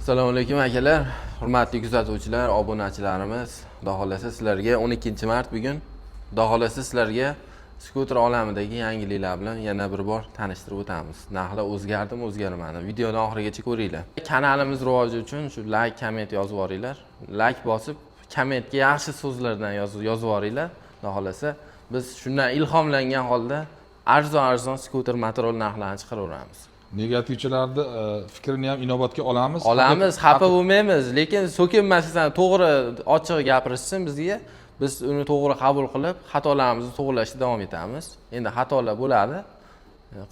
Assalomu alaykum, akalar, hurmatli kuzatuvchilar, obunachilarimiz. Xudo xohlasa, sizlarga 12 mart bugun. Xudo xohlasa, sizlarga skuter olamidagi yangiliklar bilan yana bir bor tanishtirib o'tamiz. Narxlar o'zgardimi, o'zgarmadimi? Videoni oxirigacha ko'ringlar. Kanalimiz rivoji uchun shu layk, komment yozib yuboringlar. Layk bosib, kommentga yaxshi so'zlardan yozib yuboringlar. Xudo xohlasa, biz shundan ilhomlangan holda arzon arzon skuter, motorol narxlarini chiqaraveramiz. Negativchilarni fikrini ham inobatga olamiz. Olamiz, xafa bo'lmaymiz, lekin so'kinmasdan, to'g'ri, ochiq gapirishsin bizga. Biz uni to'g'ri qabul qilib, xatolarimizni to'g'irlashda davom etamiz. Endi xatolar bo'ladi.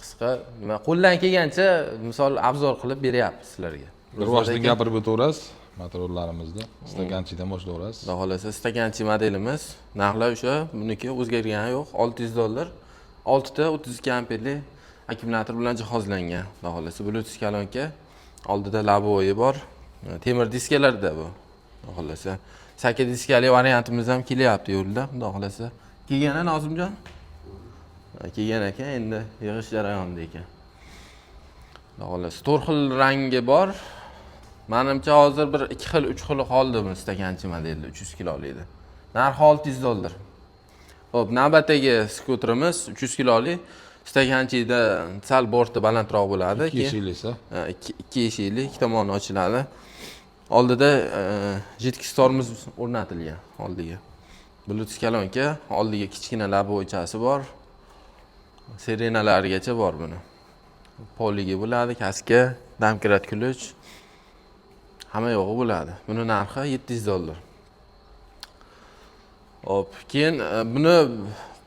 Qisqa nima, qo'ldan kelgancha, misol, обзор qilib beryapmiz sizlarga. Bir boshdan gapirib o'taverasiz motorlarimizni. Стаканчик dan boshlayverasiz. Xudo xohlasa, стаканчик modelimiz, narxlar o'sha, buniki o'zgargani yo'q, 600 dollar. Oltita 32 amperli akkumulyator bilan jihozlangan. Xudo xohlasa, Bluetooth kolonka, oldida лобовой bor, temir diskalarda bu. Xudo xohlasa, sakkiz diskali variantimiz ham kelyapti yo'lda, xudo xohlasa. Kelgan a, Nozimjon? Ha, kelgan ekan, endi yig'ish jarayonida ekan. Xudo xohlasa, to'rt xil rangi bor. Manimcha, hozir bir ikki xil, uch xili qoldi buni, стаканчик modelda, 300 kiloliydi. Narxi 600 dollar. Ho'p, navbatdagi skuterimiz 300 kiloli стаканчик da, sal borti balandroq bo'ladi. Ikki eshiklisi. Ha, ikki eshikli, ikki tomoni ochiladi. Oldida жидкость tormoz o'rnatilgan oldiga. Bluetooth kolonka, oldiga kichkina лобовой chasi bor. Sirenalarigacha bor buni. Poligi bo'ladi, kaska, домкрат, ключ. Hamma yo'g'i bo'ladi. Buni narxi 700 dollar. Hop, keyin buni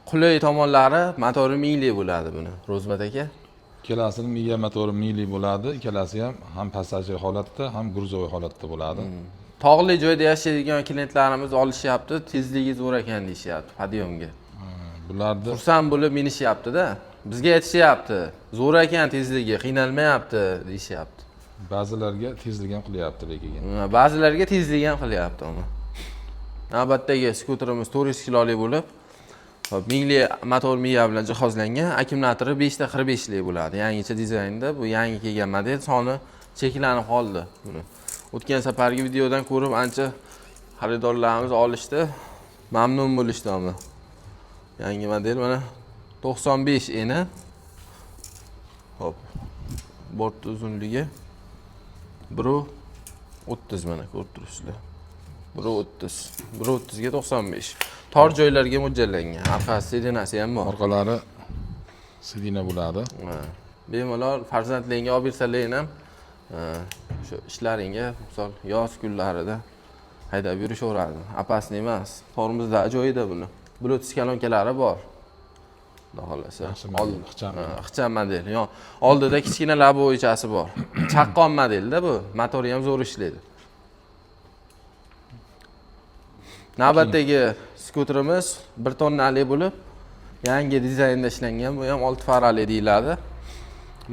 qulay tomonlari, motori minglik bo'ladi buni. Ro'zmat aka. Ikkalasini miya motori minglik bo'ladi. Ikkalasi ham passajir holatda, ham грузовой holatda bo'ladi. Tog'li joyda yashaydigan klientlarimiz olishyapti, tezligi zo'r ekan deyishyapti подъём ga. Bularni Xursand bo'lib minishyapti-da. Bizga aytishyapti, zo'r ekan tezligi, qiynalmayapti deyishyapti. Ba'zilarga tezlik ham qilyapti lekin. Ba'zilarga tezlik ham qilyapti uni. Navbatdagi skuterimiz 400 kilolik bo'lib, hop, mingli motor miya bilan jihozlangan, akkumulyatori 5 ta 45lik bo'ladi. Yangicha dizaynda, bu yangi kelgan model, soni cheklanib qoldi buni. O'tgan safargi videodan ko'rib ancha xaridorlarimiz olishdi, mamnun bo'lishdi ama. Yangi model mana, 95 eni. Hop. Bort uzunligi 1.30, mana ko'rib turibsizlar. 1.30. 1.30 ga 95. Tor joylarga mo'ljallangan. Orqasi сиденье si ham bor. Orqalari сиденье bo'ladi. Ha. Bemalol farzandlaringga olib bersalaring ham, shu ishlaringga, misol, yoz kunlarida haydab yurishaveradi. Опасный emas. Tormozlar joyida buni. Bluetooth kolonkalari bor. Xudo xohlasa. Yaxshi model, ixcham. Ha, ixcham model. Yo, oldida kichkina лобовой chasi bor. Chaqqon modelda bu. Motori ham zo'r ishlaydi. Navbatdagi skuterimiz 1 tonnali bo'lib, yangi dizaynda ishlangan. Bu ham 6 farali deyiladi.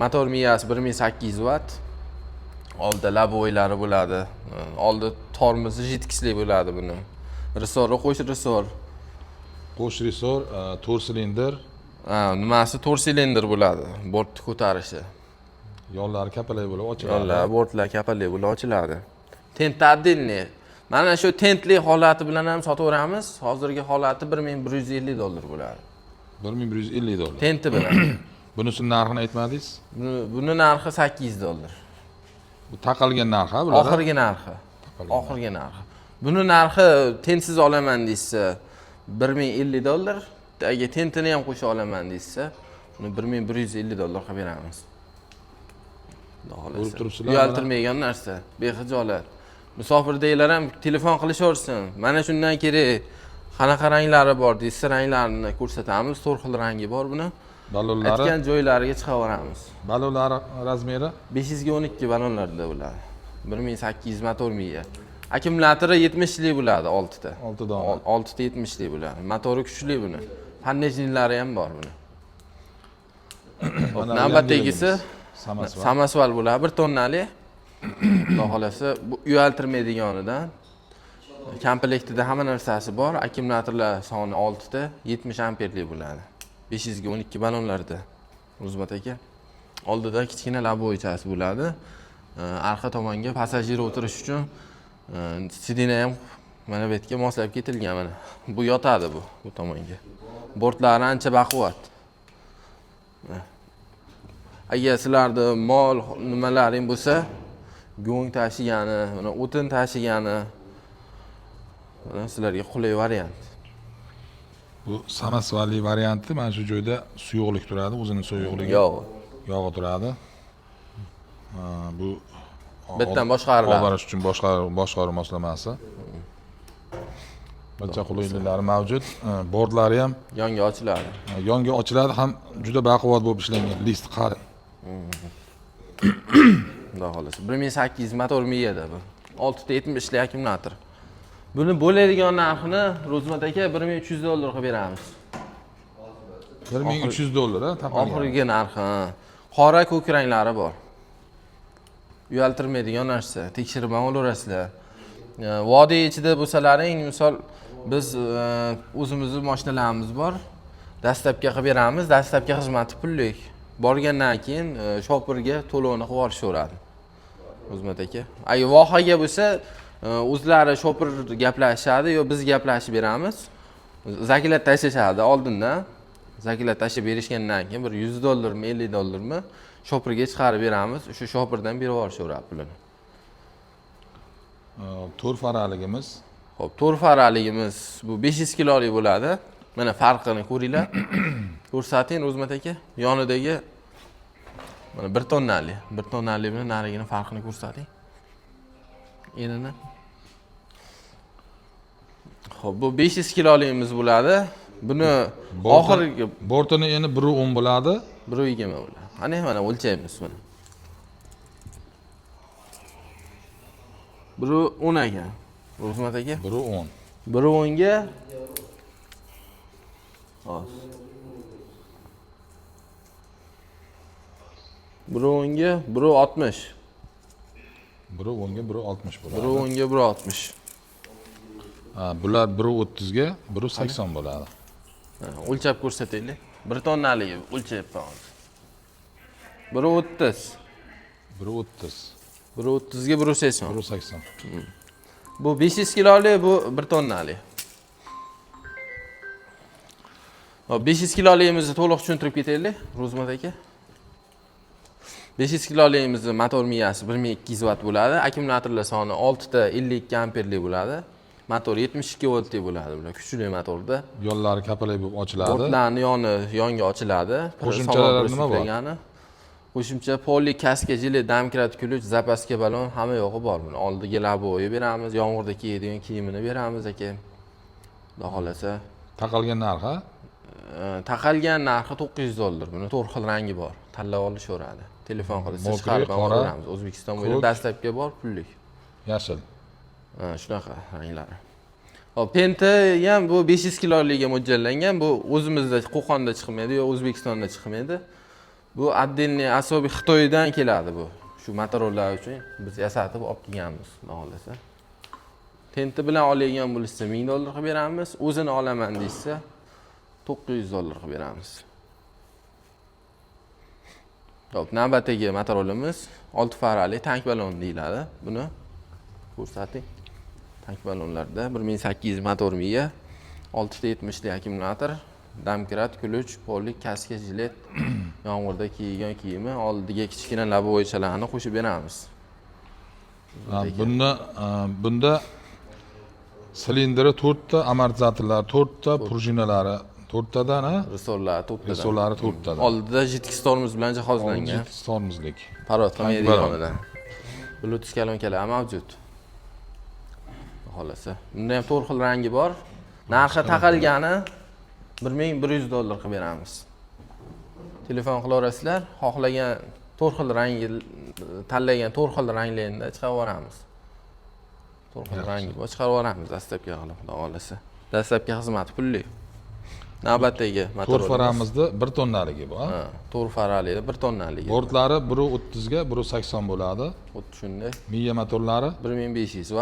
Motor miyasi 1800 vatt. Oldida лобовой lari bo'ladi. Oldi tormozi жидкость li bo'ladi buni. Ressori qo'sh ressor. Qo'sh ressor, 4 silindr, Ha, nimasi 4 silindr bo'ladi. Bortni ko'tarishi. Yonlari kapalak bo'lib ochiladi. Yonlar, bortlar kapalak bo'lib ochiladi. Tenti отдельный. Mana shu tentli holati bilan ham sotaveramiz. Hozirgi holati 1150 dollar bo'ladi. 1150 dollar. Tenti bilan. Bunisini narxini aytmadingiz. Buni narxi 800 dollar. Bu taqalgan narx ha bular? Oxirgi narxi. Taqalgan. Oxirgi narxi. Buni narxi tentsiz olaman deyishsa, 1050 dollar. Agar tentini ham qo'sha olaman deyishsa, uni 1150 dollar qilib beramiz. Xudo xohlasa. Ko'rib turibsizlar, Uyaltirmaydigan narsa, bexijolat. Musofirdagilar ham telefon qilishaversin. Mana shundan kerak. Qanaqa ranglari bor deyishsa, ranglarini ko'rsatamiz. To'rt xil rangi bor buni. Ballonlari, Aytgan joylariga chiqaveramiz. ballonlari размер i 500 ga 12 ballonlarda bo'ladi. 1800 motor miya. Akkumulyatori 70 lik bo'ladi, oltita. 6 dona. Oltita 70 lik bo'ladi. Motori kuchli buni. Поднижный lari ham bor buni. Hop, Mana navbatdagisi Samosval. Samosval bo'ladi, 1 tonnali. Xudo xohlasa, bu uyaltirmaydiganidan. Komplektida hamma narsasi bor. Akkumulyatorlar soni 6 ta, 70 amperli bo'ladi. 500 ga 12 ballonlarda. Ro'zmat aka. Oldida kichkina лобовой chasi bo'ladi. Arqa tomonga passajir o'tirish uchun сиденье ham mana bu yerga moslab ketilgan mana. Bu yotadi bu tomonga. Bortlari ancha baquvvat. Agar sizlarda mol nimalaring bo'lsa, go'ng tashigani, mana o'tin tashigani, mana sizlarga qulay variant. Bu samosvalli varianti, mana shu joyda suyuqlik turadi, o'zini suyuqligi. Yog'i. Yog'i turadi. Bu Bittadan boshqariladi. Olib borish uchun boshqaruv moslamasi. Barcha qulayliklari mavjud. Bortlari ham yonga ochiladi. Yonga ochiladi, ham juda baquvvat bo'lib ishlangan. List qalin. Xudo xohlasa. 1800 motor miyada bu. 6.70 lik akkumulyator. Buni bo'ladigan narxini Ro'zmat aka 1300 dollar qilib beramiz. 1300 dollar, ha, taqalgan. Oxirgi narxi. Ha. Qora ko'k ranglari bor. Uyaltirmaydigan narsa. Tekshirib ham olaverasizlar. Vodiy ichida bo'lsalaring, misol biz o'zimizni mashinalarimiz bor. Dastlabki qilib beramiz, dastlabki xizmati pullik. Borgandan keyin shopirga to'lovni qilib yuborishaveradi. Ro'zmat aka. Agar vohaga bo'lsa, o'zlari shopir gaplashishadi yo biz gaplashib beramiz. Заклад tashlashadi oldindan. Заклад tashlab berishgandan keyin bir 100 dollarmi, 50 dollarmi shopirga chiqarib beramiz. O'sha shopirdan berib yuborishaveradi pulini. 4 faraligimiz. Xo'p, 4 faraligimiz bu 500 kilolik bo'ladi. Mana farqini ko'ringlar. Ko'rsating Ro'zmat aka. Yonidagi mana 1 tonnali, 1 tonnali bilan narigini farqini ko'rsating. Enini. Xo'p, bu 500 kiloligimiz bo'ladi. Buni oxirgi bortini eni 1.10 bo'ladi. 1.20 bo'ladi. Qani mana o'lchaymiz buni. 1.10 ekan. Ro'zmat aka. 1.10. 1.10ga hozir. 1.10ga 1.60. 1.10ga 1.60 bo'ladi. 1.10ga 1.60. Ha, bular 1.30ga 1.80 bo'ladi. Ha, o'lchab ko'rsataylik. 1 tonnaligi o'lchayapman hozir. 1.30. 1.30. 1.30ga 1.80. 1.80. Bu 500 kilolik, bu 1 tonnalik. Hop, 500 kiloligimizni to'liq tushuntirib ketaylik, Ro'zmat aka. 500 kiloligimizni motor miyasi 1200 vatt bo'ladi. Akkumulyatorlar soni 6 ta 52 amperlik bo'ladi. Motor 72 voltlik bo'ladi. Bular kuchli motorda. Yo'llari kapalak bo'lib ochiladi. Bortlarni yoni yonga ochiladi. Qo'shimchalar nima bor? Qo'shimcha poli, kaska, jilet, domkrat, ключ, zapaska, balon hamma yo'g'i bor. Buni oldiga laboyi beramiz, yomg'irda kiyadigan kiyimini beramiz aka. Xudo xohlasa. Taqalgan narxi? Taqalgan narxi 900 dollar. Buni to'rt xil rangi bor. Tanlab olishaveradi. Telefon qilsa Mokri, chiqarib ham qora, olaveramiz. O'zbekiston bo'ylab dastlabki bor pullik. Yashil. Ha, shunaqa ranglari. Hop, Tenti ham bu 500 kiloliga mo'ljallangan. Bu o'zimizda Qo'qonda chiqmaydi yo O'zbekistonda chiqmaydi. Bu отдельный особый Xitoydan keladi bu. Shu motorlar uchun biz yasatib olib kelganmiz, xudo xohlasa. Tenti bilan oladigan bo'lsa 1000 dollar qilib beramiz, o'zini olaman deysa 900 dollar qilib beramiz. Xo'p, navbatdagi motorimiz 6 farali tank balon deyiladi. Buni ko'rsating. Tank balonlarda 1800 motor miya, 6.70 lik akkumulyator, domkrat, ключ, pollik, kaska, jilet, yomg'irda kiygan kiyimi, oldiga kichkina laboychalarni qo'shib beramiz. Ha, bunda silindri 4 ta, amortizatorlar 4 ta, prujinalari 4 tadan, ha? Resorlar 4 tadan. Resorlari 4 tadan. Oldida жидкий tormoz bilan jihozlangan. Жидкий tormozlik. Parod qilmaydigan balon. yonidan. Bluetooth kolonkalar mavjud. Xohlasa. Bunda ham 4 xil rangi bor. Narxi taqalgani 1100 dollar qilib beramiz. Telefon qilaverasizlar, xohlagan 4 xil rangi tanlagan 4 xil ranglarida chiqarib yuboramiz. 4 xil rangi bor, chiqarib yuboramiz dastlabki qilib, xudo xohlasa. Dastlabki xizmat pulli. Navbatdagi motor. 4 faramizda 1 tonnaligi bu, ha? Ha, 4 farali 1 tonnaligi. Bortlari 1.30ga 1.80 bo'ladi. Xuddi shunday. Miya motorlari 1500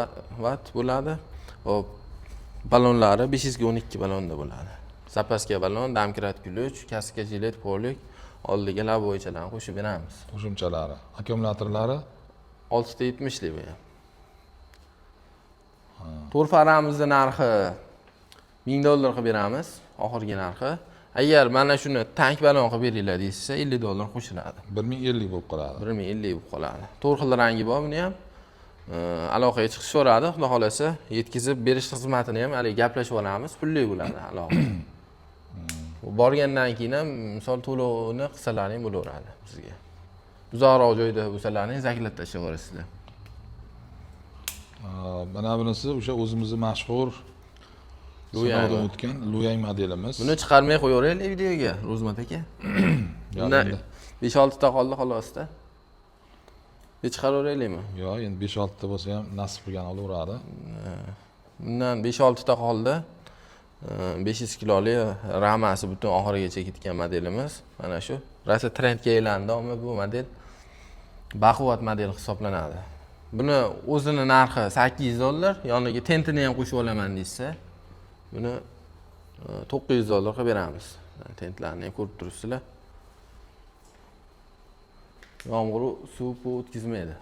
vatt bo'ladi. Hop, balonlari 512 balonda bo'ladi. Zapaska balon, domkrat ключ, kaska, jilet, polik, oldiga laboychalarni qo'shib beramiz. Qo'shimchalari, akkumulyatorlari 6.70lik bu ham. To'rt faramizni narxi $1000 qilib beramiz, oxirgi narxi. Agar mana shuni tank balon qilib beringlar deyishsa, $50 qo'shiladi. 1050 bo'lib qoladi. 1050 bo'lib qoladi. To'rt xil rangi bor buni ham. Aloqaga chiqishaveradi, xudo xolasa yetkazib berish xizmatini ham haligi gaplashib olamiz, pulli bo'ladi aloqa. Borgandan keyin ham misol to'lovini qilsalaring bo'laveradi bizga. Uzoqroq joyda bo'lsalaring zaklat tashlab yuborasizlar. Mana bunisi o'sha o'zimizni mashhur sinovdan o'tgan Luyang modelimiz. Buni chiqarmay qo'yaveraylik videoga, Ro'zmat aka. Bundan 5-6 ta qoldi xolosda. Chiqaraveraylikmi? Yo'q, endi 5-6 ta bo'lsa ham nasib qilgan olaveradi. Bundan 5-6 ta qoldi. 500 kiloli ramasi butun oxirigacha ketgan modelimiz. Mana shu rosa trendga aylandi, ammo bu model baquvvat model hisoblanadi. Buni o'zini narxi $800, yoniga tentini ham qo'shib olaman deysa, buni $900 qilib beramiz. Tentlarni ham ko'rib turibsizlar. Yomg'ir suv o'tkazmaydi.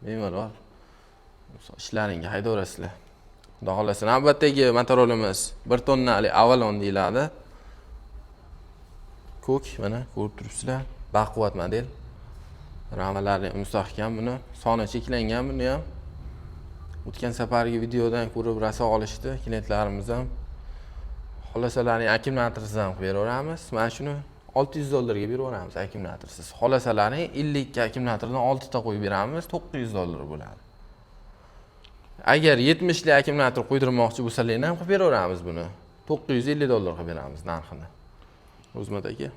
Bemalol ishlaringga haydaverasizlar. Xudo xolasa navbatdagi motorolimiz 1 tonnali Avalon deyiladi. Ko'k, mana ko'rib turibsizlar, baquvvat model. Ramalari mustahkam, buni soni cheklangan, buni ham o'tgan safargi videodan ko'rib raso olishdi klientlarimiz ham. Xolasalaring akkumulyatorsiz ham qilib beraveramiz. Mana shuni $600 ga beraveramiz akkumulyatorsiz. Xolasalaring 52 akkumulyatordan 6 ta qo'yib beramiz, $900 bo'ladi. Agar 70 lik akkumulyator qo'ydirmoqchi bo'lsalaring ham qilib beraveramiz buni. $950 qilib beramiz narxini. O'zmat aka.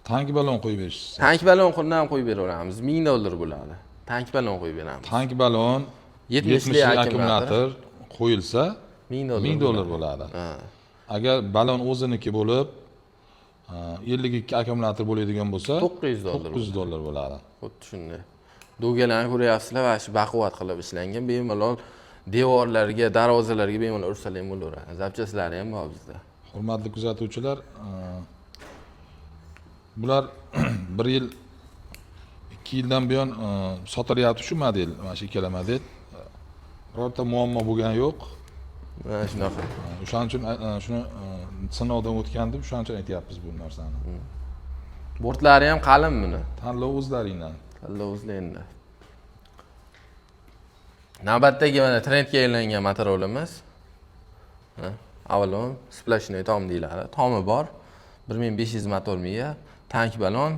Tank balon qo'yib berishsiz. Tank balon ham qo'yib beraveramiz, $1000 bo'ladi. Tank balon qo'yib beramiz. Tank balon 70 lik akkumulyator qo'yilsa $1000 bo'ladi. Agar balon o'ziniki bo'lib 52 akkumulyator bo'ladigan bo'lsa $900 $900 bo'ladi. Xuddi shunday. Do'galarni ko'ryapsizlar, va shu baquvvat qilib ishlangan, bemalol devorlarga, darvozalarga bemalol ursalar ham bo'laveradi. Zapchaslari ham bor bizda. Hurmatli kuzatuvchilar, bular 1 yil 2 yildan buyon sotilyapti shu model, mana shu ikkala model. Birorta muammo bo'lgani yo'q. Mana shunaqa. O'shaning uchun shuni sinovdan o'tgan deb o'shaning uchun aytyapmiz bu narsani. Bortlari ham qalin buni. Tanlov o'zlaringdan. Tanlov o'zlaringdan. Navbatdagi mana trendga aylangan motorolimiz. Avalon splashnoy tom deyiladi. Tomi bor. 1500 motor miya, tank balon,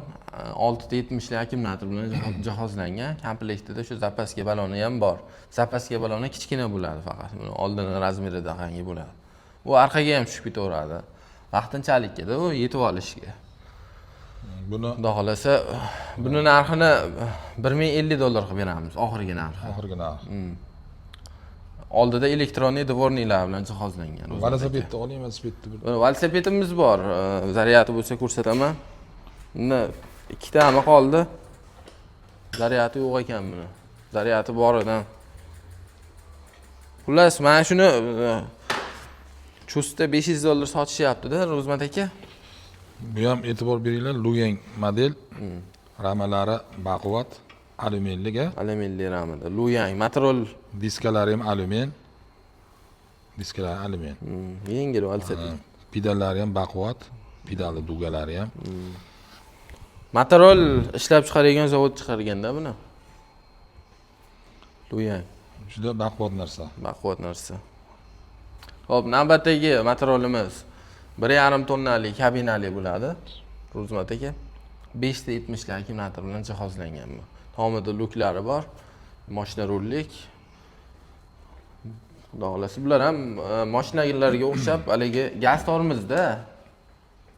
6.70 lik akkumulyator bilan jihozlangan. Komplektida shu zapaska baloni ham bor. Zapaska baloni kichkina bo'ladi faqat. Buni oldini razmerida qangi bo'ladi. U orqaga ham tushib ketaveradi. Vaqtinchalikda u yetib olishga. Buni Xudo xolasa buni narxini $1050 qilib beramiz, oxirgi narxi. Oxirgi narx. Oldida elektronli dvorniklar bilan jihozlangan. Velosipedni oling, velosipedni bir. Velosipedimiz bor. Zaryadi bo'lsa ko'rsataman. Bunda ikkitami qoldi. Zaryadi yo'q ekan buni. Zaryadi bor edi. Xullas, mana shuni Chustda $500 sotishyapti-da, Ro'zmat aka. Bu ham e'tibor beringlar, Luyang model. Ramalari baquvvat, alyuminlik. Alyuminli ramada. Luyang motorol diskalari ham alyumin. Diskalari alyumin. Yengil velosiped. Pedallari ham baquvvat, pedalli dugalari ham. Motorol ishlab chiqaradigan zavod chiqarganda buni. Luyang. Juda baquvvat narsa. Baquvvat narsa. Xo'p, navbatdagi motorolimiz 1.5 tonnalik kabinali bo'ladi. Ro'zmat aka. 5.70 lik akkumulyator bilan jihozlangan bu. Tomida luklari bor. Mashina rullik. Xudo xolasa bular ham mashinalarga o'xshab haligi gaz tormozda.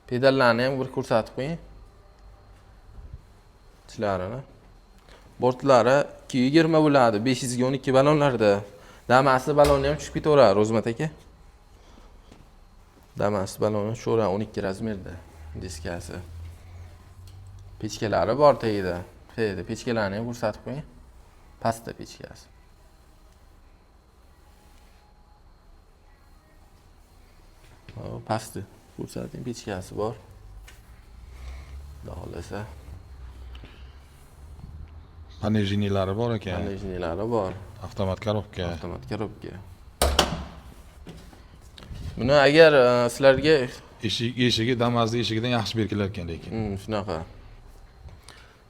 Pedallarni ham bir ko'rsatib qo'ying. Ichlarini. Bortlari 220 bo'ladi, 512 balonlarda. Damas baloni ham tushib ketaveradi, Ro'zmat aka. Damas baloni tushaveradi 12 razmerda diskasi. Pechkalari bor tagida. Tagida pechkalarni ham ko'rsatib qo'ying. Pastda pechkasi. Hop, pastda ko'rsating, pechkasi bor. Xudo xolasa. Пониженныйлari bor ekan. Пониженныйлari bor. Avtomat коробка. Avtomat коробка. Buni agar sizlarga Eshigi Damazni eshigidan yaxshi berkilar ekan lekin. Shunaqa.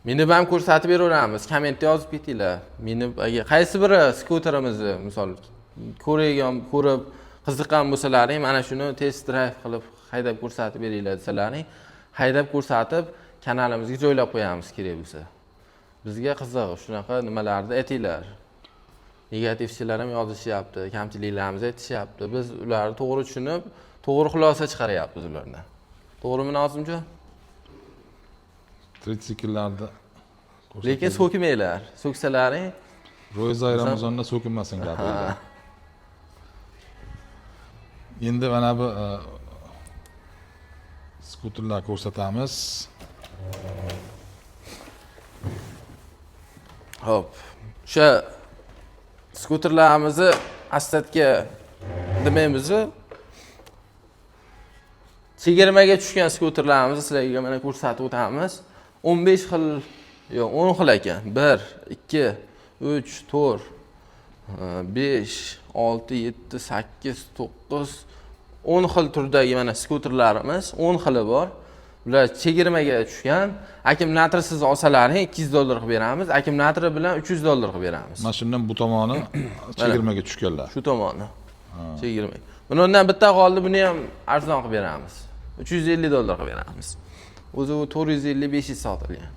Minib ham ko'rsatib beraveramiz. Kommentda yozib ketinglar. Minib agar qaysi biri skuterimizni misol ko'rgan, ko'rib qiziqqan bo'lsalaring, mana shuni test drive qilib haydab ko'rsatib beringlar desalaring, haydab ko'rsatib kanalimizga joylab qo'yamiz kerak bo'lsa. Bizga qiziq shunaqa nimalarni aytinglar. Negativchilar ham yozishyapti, kamchiliklarimizni aytishyapti. Biz ularni to'g'ri tushunib, to'g'ri xulosa chiqaryapmiz ulardan. To'g'rimi, Nozimjon? Tritsikllarda. Lekin so'kmanglar. So'ksalaring Ro'za Ramazonda so'kinmasin gapirdi. Endi mana bu skuterlar ko'rsatamiz. Xo'p. O'sha skuterlarimizni astatga demaymiz. Chegirmaga tushgan skuterlarimizni sizlarga mana ko'rsatib o'tamiz. 15 xil, yo'q, 10 xil ekan. 1, 2, 3, 4, 5, 6, 7, 8, 9, 10 xil turdagi mana skuterlarimiz, 10 xili bor. Bular chegirmaga tushgan. Akkumulyatorsiz olsalaring 200 dollar qilib beramiz. Akkumulyatori bilan 300 dollar qilib beramiz. Mana shundan bu tomoni chegirmaga tushganlar. Shu tomoni. Chegirma. Buni undan bitta qoldi, buni ham arzon qilib beramiz. 350 dollar qilib beramiz. O'zi u 450-500 sotilgan.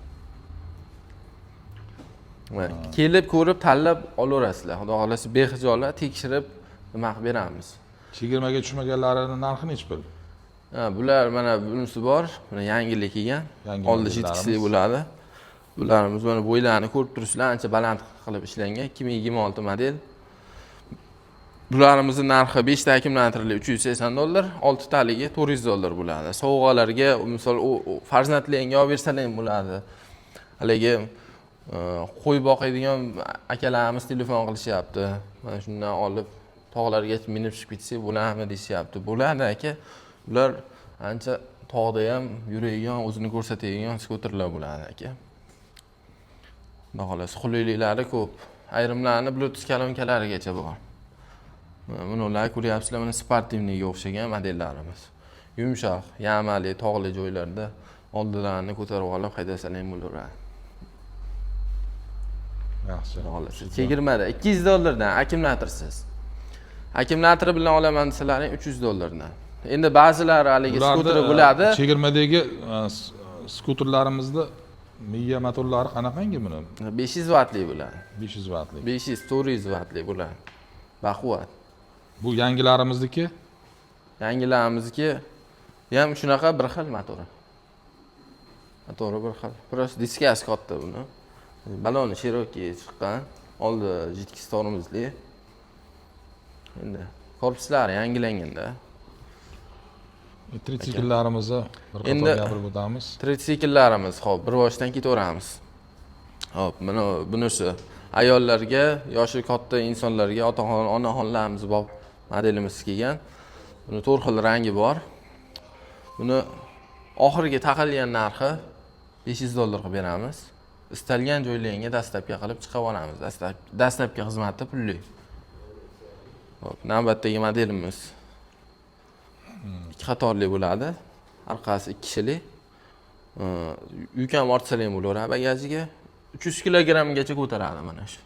Va kelib ko'rib tanlab olaverasizlar. Xudo xolasa behijolat tekshirib nima qilib beramiz. Chegirmaga tushmaganlarini narxi nechi pul? Ha, bular mana bunisi bor, mana yangilik kelgan. Yangi Oldi modellarimiz. jitkisi bo'ladi. Bularimiz mana bo'ylarini ko'rib turibsizlar, ancha baland qilib ishlangan 2026 model. Bularimizni narxi 5 ta akkumulyatorli 380 dollar, 6 taligi 400 dollar bo'ladi. Sovg'alarga, misol, u farzandlaringga olib bersalar ham bo'ladi. Haligi qo'y boqadigan akalarimiz telefon qilishyapti. Mana shundan olib tog'larga minib chiqib ketsak bo'ladimi deyishyapti. Bo'ladi aka. Bular ancha tog'da ham yuradigan, o'zini ko'rsatadigan skuterlar bo'ladi aka. Xudo xohlasa qulayliklari ko'p. Ayrimlarini Bluetooth kolonkalarigacha bor. Mana buni ular ko'ryapsizlar, mana спортивныйga o'xshagan modellarimiz. Yumshoq, yamali, tog'li joylarda oldilarini ko'tarib olib haydasalar ham bo'laveradi. Yaxshi. Xudo xohlasa. Chegirmada 200 dollardan akkumulyatorsiz. Akkumulyatori bilan olaman desalaring 300 dollardan. Endi ba'zilari haligi Bularni, skuteri bo'ladi. Chegirmadagi skuterlarimizni miya motorlari qanaqangi buni? 500 vatli bo'ladi. 500 vatli. 500, 400 vatli bo'ladi. Baquvvat. Bu yangilarimizniki? Yangilarimizniki ham shunaqa bir xil motori. Motori bir xil. Просто diskasi katta buni. Baloni широкий chiqqan, oldi жидкость tormozli. Endi korpuslari yangilanganda. Tritsikllarimizni bir qator Endi gapirib o'tamiz. Tritsikllarimiz, xo'p, bir boshdan ketaveramiz. Xo'p, mana bunisi ayollarga, yoshi katta insonlarga, otaxon, onaxonlarimiz bor modelimiz kelgan. Buni 4 xil rangi bor. Buni oxirgi taqilgan narxi 500 dollar qilib beramiz. Istalgan joylarga доставка qilib chiqib olamiz. Доставка xizmati pulli. Xo'p, navbatdagi modelimiz ikki qatorli bo'ladi. Orqasi 2 kishilik. Yuk ham ortsalar ham bo'laveradi bagajiga. 300 kilogrammgacha ko'taradi mana shu.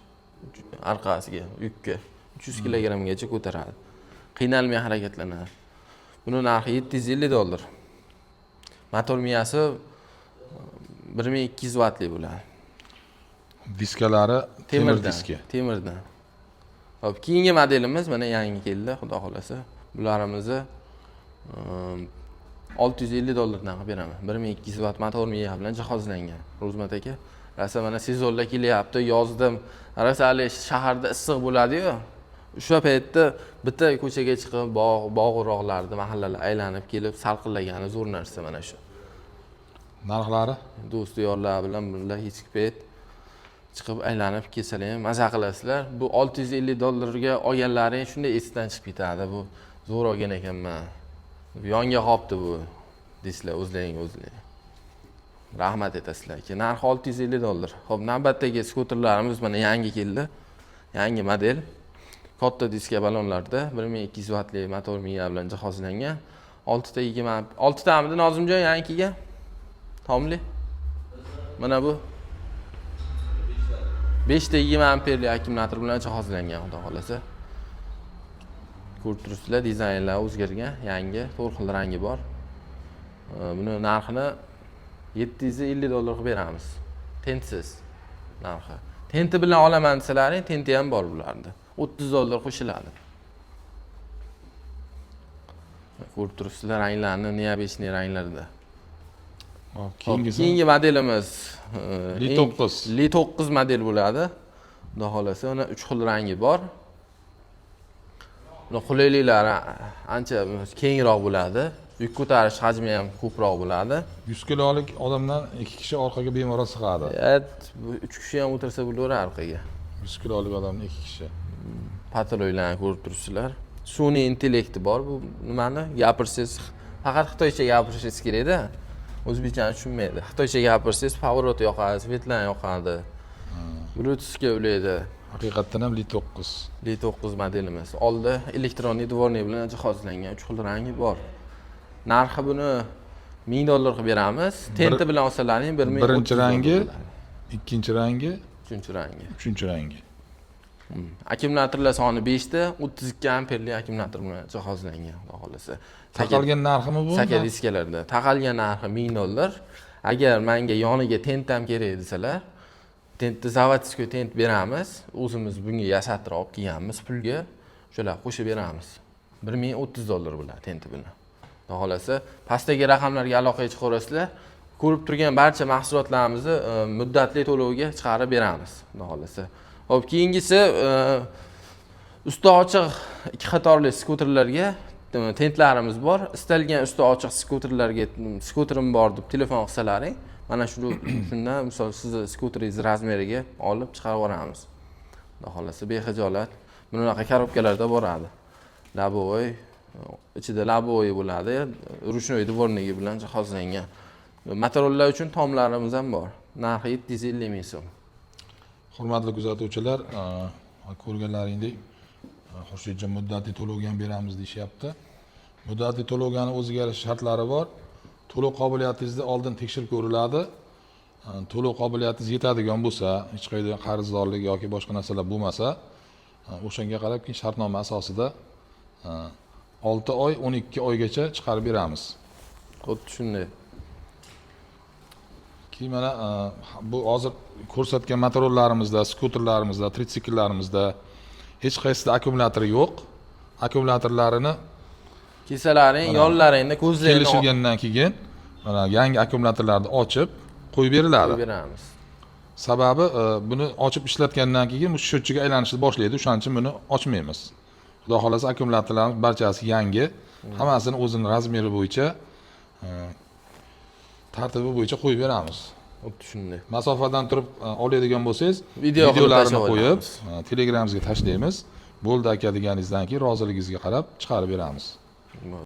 Orqasiga yukka 300 kilogrammgacha ko'taradi. Qiynalmay harakatlanadi. Buni narxi 750 dollar. Motor miyasi 1200 vatli bo'ladi. Diskalari temir Temirdan. Diska. Temirdan. Xo'p, keyingi modelimiz mana yangi keldi, xudo xolasa. Bularimizni 650 dollardan qilib beraman. 1200 vat motor miya bilan jihozlangan. Ro'zmat aka, rosa mana sezonlar kelyapti, yozda rosa hali shaharda issiq bo'ladi-yu. O'sha paytda bitta ko'chaga chiqib, bog', bog'roqlarda, mahallalar aylanib kelib salqinlagani zo'r narsa mana shu. Narxlari? Do'st yorlar bilan birga hech payt chiqib aylanib kelsalar ham maza qilasizlar. Bu 650 dollarga olganlaring shunday esdan chiqib ketadi. Bu zo'r olgan ekanman. Yonga qopti bu deysizlar o'zlaring o'zlaring. Rahmat aytasizlar aka. Narxi $650. Xo'p, navbatdagi skuterlarimiz mana yangi keldi. Yangi model. Katta diska balonlarda 1200 vatli motor miya bilan jihozlangan. 6 ta 20 6 tamidi Nozimjon yangi kelgan? Tomli. Mana bu 5 ta 20 amperli akkumulyator bilan jihozlangan, xudo xohlasa. Ko'rib turibsizlar, dizaynlar o'zgargan, yangi, to'rt xil rangi bor. Buni narxini $750 qilib beramiz. Tentsiz narxi. Tenti bilan olaman desalaring, tenti ham bor bularda. $30 qo'shiladi. Ko'rib turibsizlar ranglarni, необычный ranglarda. Hop, Hop, keyingisi keyingi modelimiz Li 9. Li 9 model bo'ladi. Xudo xohlasa, uni 3 xil rangi bor. Buni qulayliklari ancha kengroq bo'ladi. Yuk ko'tarish hajmi ham ko'proq bo'ladi. 100 kilolik odamdan 2 kishi orqaga bemalol sig'adi. Evet, bu 3 kishi ham o'tirsa bo'laveradi orqaga. 100 kilolik odamdan 2 kishi. Patoloylarni ko'rib turibsizlar. Sun'iy intellekti bor bu nimani gapirsangiz, faqat xitoycha gapirishingiz kerakda. O'zbekchani tushunmaydi. Xitoycha gapirsangiz поворот yoqadi, свет larni yoqadi. Bluetoothga ulaydi. Haqiqatdan ham Li 9. Li 9 modelimiz. Oldi электронный дворник bilan jihozlangan, 3 xil rangi bor. Narxi buni $1000 qilib beramiz. Tenti bilan olsalaring 1030 Birinchi rangi, bo'ladi. Ikkinchi rangi, Uchinchi rangi. Uchinchi rangi. Akkumulyatorlar soni 5 ta, 32 amperli akkumulyator bilan jihozlangan, xudo xohlasa. Taqalgan narximi bu? Saka diskalarda. Taqalgan narxi $1000. Agar menga yoniga tent ham kerak desalar, tentni заводской tent beramiz. O'zimiz bunga yasattirib olib kelganmiz pulga. O'shalar qo'shib beramiz. $1030 bo'ladi tenti bilan. Xudo xohlasa, pastdagi raqamlarga aloqaga chiqaverasizlar. Ko'rib turgan barcha mahsulotlarimizni muddatli to'lovga chiqarib beramiz, xudo xohlasa. Xo'p, keyingisi usti ochiq ikki qatorli skuterlarga tentlarimiz bor. Istalgan usti ochiq skuterlarga skuterim bor deb telefon qilsalaring, mana shu shundan misol sizni skuteringiz razmeriga olib chiqarib yuboramiz. Xudo xohlasa, bexijolat. Bunaqa korobkalarda boradi. Лобовой, ichida лобовой bo'ladi, ручной дворниг i bilan jihozlangan. Motorlar uchun tomlarimiz ham bor. Narxi 750 ming so'm. Hurmatli kuzatuvchilar, ko'rganlaringdek, Xurshidjon muddatli to'lovga ham beramiz deyishyapti. Muddatli to'lovgani o'ziga yarasha shartlari bor. To'lov qobiliyatingizni oldin tekshirib ko'riladi. To'lov qobiliyatingiz yetadigan bo'lsa, hech qayerda qarzdorlik yoki boshqa narsalar bo'lmasa, o'shanga qarab keyin shartnoma asosida 6 oy, 12 oygacha chiqarib beramiz. Xuddi shunday. Keyin mana bu hozir ko'rsatgan motorlarimizda, skuterlarimizda, tritsikllerimizda hech qaysisida akkumulyator yo'q. Akkumulyatorlarini Kelsalaring, yonlaringda ko'zlaringni kelishilgandan keyin mana yangi akkumulyatorlarni ochib qo'yib beriladi. Qo'yib beramiz. Sababi buni ochib ishlatgandan keyin bu счетчик ga aylanishni boshlaydi. O'shaning uchun buni ochmaymiz. Xudo xohlasa, akkumulyatorlarimiz barchasi yangi, hammasini o'zini razmeri bo'yicha, tartibi bo'yicha qo'yib beramiz. Xuddi shunday. Masofadan turib oladigan bo'lsangiz, Video qilib videolarini tashlab qo'yib olamiz. Telegramimizga tashlaymiz. Bo'ldi aka deganingizdan keyin roziligingizga qarab chiqarib beramiz.